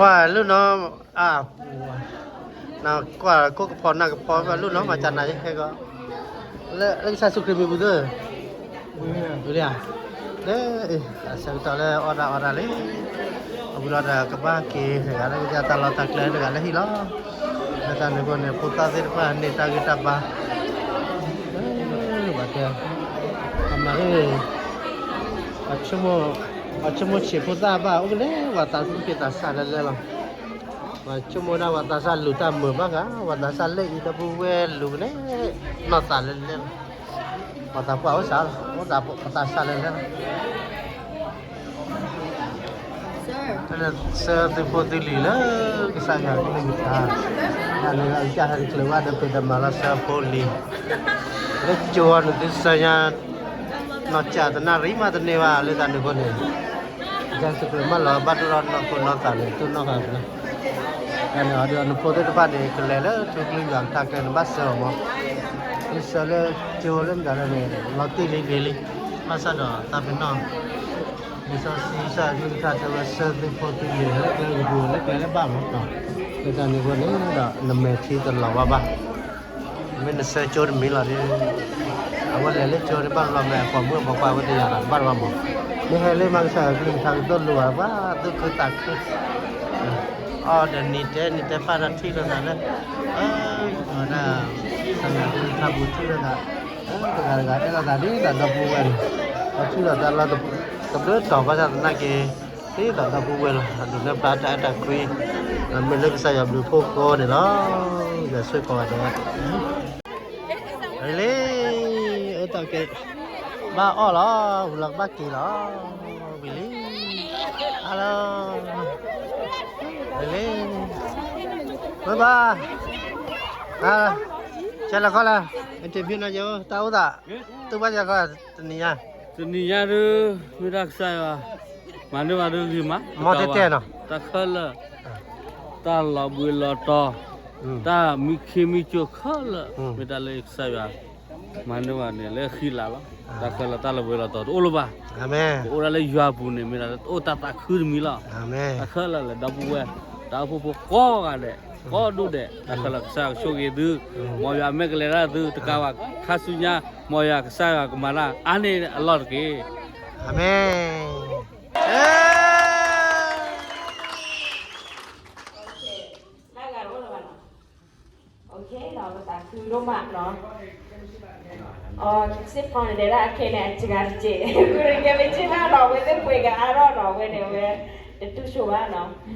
ဝဲလူၢ်နီၤ, အၢ, နကွၢ်ကိၣ်ကဖီနၢ်ကဖီ ဘၣ်လူၢ်နီၤ မၤကနၤယဟဲကီး, လၢကစၢ်ယ့ၣ်ၡူးခရံာ်မံၤပူၤသၢ, ဝံၤလံဧါ, လၢ, အဆၢကတီၢ်လၢအီၣ်တၢ်အီတၢ်လံ, အဝံၤလီၤဒီးကဘၣ်က့ၤတဂၤလၢကစၢ်တၢ်လီၢ်တၢ်ကျဲတဂၤလၢဟံၣ်လီၤ, လၢတၢ်န့ၣ်အဃိန့ၣ် ဖိသၣ်သ့ၣ်တဖၣ်န့ၢ်တၢ်ဂံၢ်တၢ်ဘါ, ဘၣ်တဲ, အမၤ, အဆိကမိၣ်ဆံးဖိသၣ်ဘၣ်အိၣ်ကလဲၤ ပှၤသးစူၢ်က့ၤသးစၢ်လၢလဲၣ်လီၤ, ပှၤဆိကမိၣ်ဒၣ်ပှၤသးစၢ်လူၤတၢ်မုာ်ဘၣ်ဂၤ ပှၤသးစၢ်လၢအံၤဒီပုၢ်ဝဲၢ်လူၤကလဲၤ, နီၢ်သးလၢလဲၣ်လီၤ, ပှၤသးပှၢ်အိၣ်စးလီၤ အိၣ်သးပှၢ်သးစၢ်လၢလဲၣ်လီၤ တၢ်လၢဆၢသုဖိသုလံၤလၢကစၢ်ယွၤကလုၢ်ကထါ, တၢ်လၢကစၢ်ဟဲတချုးဘၣ်ဒီးဖံးတမၤလီၤဆၢဖိလံၤ, လၢကၠိအီၤနုာ်သုဆၢညါ, နီၢ်ကၠးတနၣ်ရံၣ်မးတန့ၢ်ဘၣ်လၢတၢ်န့ၣ်အဃိန့ၣ်, ကစၢ်ယ့ၣ်ၡူးခရံာ်မၢလီၤဘၣ်တၢ်လီၢ်နီၢ်ခိနီၢ်သးန့ၣ် တိၢ်နီၣ်ဃာ်လီၤ, တၢ်န့ၣ်အီၤဒီးနဖိသ့ၣ်တဖၣ်န့ၣ် ကလဲၤလၢထူကလုၢ်ယွၤကထါကျဲန့ၣ်ဘၣ်စၢၤအီၤမး, သုဆၢလၢကၠိလၢမတၤလဲၣ်န့ၣ် လီၤတံၢ်လံဂ့ၤလံ, ဘၣ်ဆၣ်ဒီးတၢ်ပနီၣ် လံာ်စီဆှံကစၢ်ယွၤကလုၢ်ကထါတဲဝဲ ဆၢသုဖိသုလံၤလၢကျဲဂ့ၤပူၤလၢကျဲလၢဘၣ်မး, လၢတၢ်န့ၣ်အဃိန့ၣ်ဒီး နမဲာ်ထံတလီၤဘၣ်ဘၣ်, မ့ၢ်နဆၢကၠိတမံၤလီၤဒီး, အဝဲလဲၤလၢကၠိတဘၣ်လီၤမဲာ်အပိာ်မုၣ်အပိာ်ခွါဝဲတယၤလီၤ တဘၣ်တဘၣ်မး, မ့ၢ်ဟဲလၢမၤကစၢ်ယွၤကလုၢ်ကထါကသိၣ်လိဘၣ် သူၣ်ခုသးခု အီၣ်ဒီးနံၤတဲနံၤတဲဖၣ်တၢ်ထံၣ်လိာ်သးလၢ, အဝဲဒၣ်, ကစၢ်ယွၤကလုၢ်ကထါပူၤထံၣ်လိာ်သး, တဂၤတဂၤအဲၣ်လိာ်သးဒ်သိးဒီပုၢ်ဝဲၢ်န့ၣ်, ပထံၣ်လိာ်သးလီၤ, တဘျုးတီၤဘၣ်ဆၣ်သနာ်က့, ဒ်သိးဒီပုၢ်ဝဲၢ်လီၤ အဒိးန့ၢ်ပျၢ်တၢ်အဲၣ်တၢ်ကွံ, မ့ၢ်လၢကစၢ်ယွၤဘျုးဖှိၣ်ဃိန့ၣ်လီၤ, ယွၤဆိၣ်ဂ့ၤကိးဂၤဒဲး လံ, အတၢ်က့ၤ, ဘၣ်အီၣ်လီၤ, ဝံၤလီၤကဘၣ်က့ၤလီၤ, ဝံၤလံ, hello, လံ, ဝဲဘၣ်, ကဲလီၤခီလၢ, interview နၤယိ တၢ်အိၣ်သး, တူၢ်ဘၣ်ယၤခီ, တနံၤညါ, တနံၤညါဒုး, မ့ၢ်တၢ်ကစၢ်ယွၤ, မၤန့ၢ်ဝဲဒုးဂ့ၤမး, မ့ၢ်တဲတဲနီၤ, တၢ်ခဲလၢာ် တၢ်လီၤဘှံးလီၤတီၤ, တၢ်မံခ့မံကၠိခဲလၢာ်, မ့ၢ်တၢ်လၢကစၢ်ယွၤ, မၤန့ၢ်ဝဲန့ၣ်လၢဃံလၤလီၤ, တၢ်ခဲလၢာ်တၢ်လီၤဘှံးလီၤတီၤတအိၣ်လၢၤဘၣ်, ပအိၣ်ဒၣ်လၢယွၤအပူၤန့ၣ် မ့ၢ်ဒၣ်အိၣ်တၢ်သးခုတမံၤလီၤ, တၢ်ခဲလၢာ်လၢဒီပုၢ်ဝဲၢ်, တၢ်အိၣ်ဖှိၣ်ဖိကိးဂၤဒဲး, ကိးဒူၣ်ဒဲး, တၢ်ခဲလၢာ်ကစၢ်ယွၤကဆိၣ်ဂ့ၤသု, မ်ယွၤအမဲာ်ကလဲၤဒၣ်သု တကးဘၣ်ခါဆူညါ, မ်ယွၤကစၢ်ယွၤကမၤတၢ်အါန့ၢ်အလီၢ်တက့ၢ်, အၤမ့ၣ်. လၢဂၤတအိၣ်လၢၤဘၣ်နီၤ, ပသးခုဒိၣ်မးနီၤ, စ့ၢ်ကီးန့ၣ်ဒဲဒၣ်အခဲန့ၣ် အစှၤတစဲး, ဃုရကဲမ့ၢ်စ့ၢ်ဘၣ်နီၤ အဝဲသ့ၣ်ပှ့ၤကအါထီၣ်နီၤ အဝဲန့ၣ်အဝဲ, တတူၢ်ဆိဘၣ်နီၤ